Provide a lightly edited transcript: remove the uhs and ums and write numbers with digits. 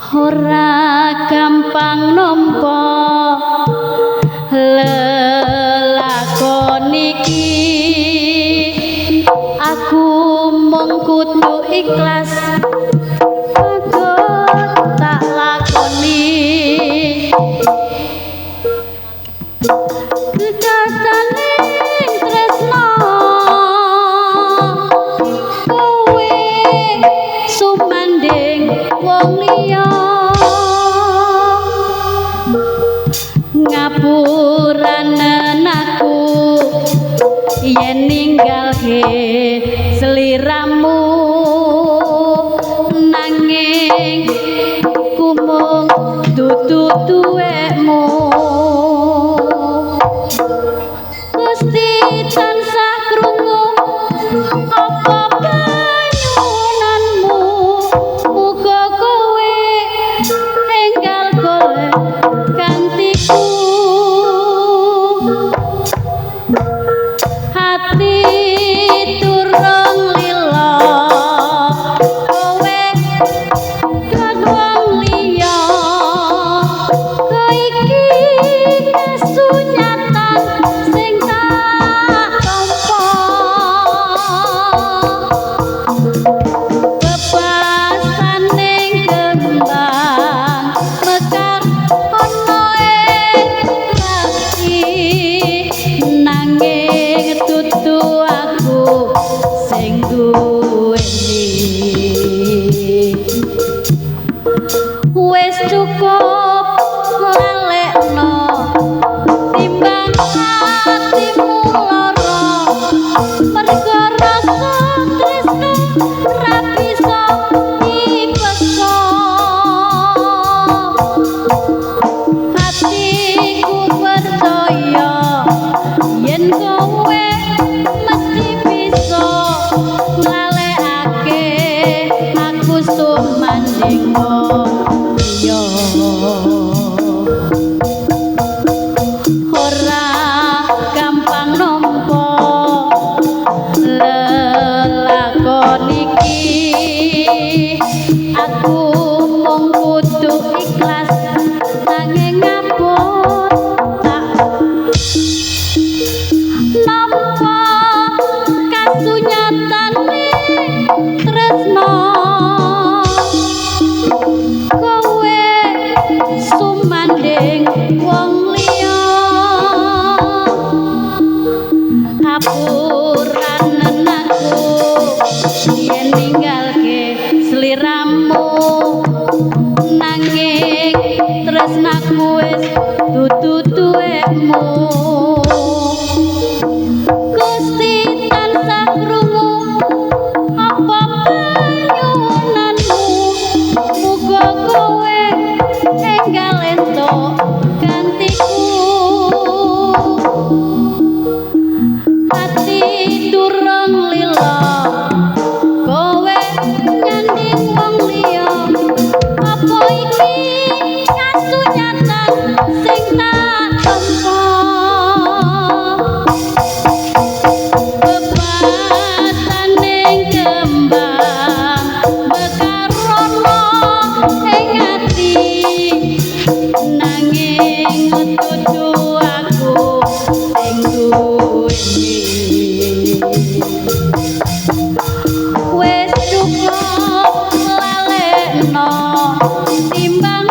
Ora gampang nampa lelakon iki, aku mung kudu ikhlas patut tak lakoni. Kekasane tresno kowe sumanding wong liya, ngapuranen aku yen ninggalke sliramu, nanging kumung dudu duwekmu. Gusti tansah krungu apa panyuwunanmu, muga kowe enggal golek gantiku. Hati turung lila kowe kan wong liya, iki kasunyatan sing tak tampa. Bebasaning kembang mekar ana ing ati, nanging dudu aku sing duweni. Wis cukup lalekno timbang atimu lara, mergo rasa tresno ra bisa dipeksa. Hatiku percaya yen kowe mesti bisa nglalekake aku sumanding wong liya. Ora gampang nampa lelakon iki, aku mung kudu ikhlas nanging ngapun tak nampa kasunyatane tresno kowe sumanding wong liya. Ngapuranen aku yen ninggalke sliramu, nanging tresnaku wis dudu duwekmu. Gusti tansah krungu apa panyuwunanmu, muga kowe enggal entuk gantiku. Ati durung lila kowe nyanding wong liya, apa iki kasunyatan sing tak tampa. Bebasaning kembang mekar ana ing ati, nanging dudu aku sing duweni. Wis cukup lalekno timbang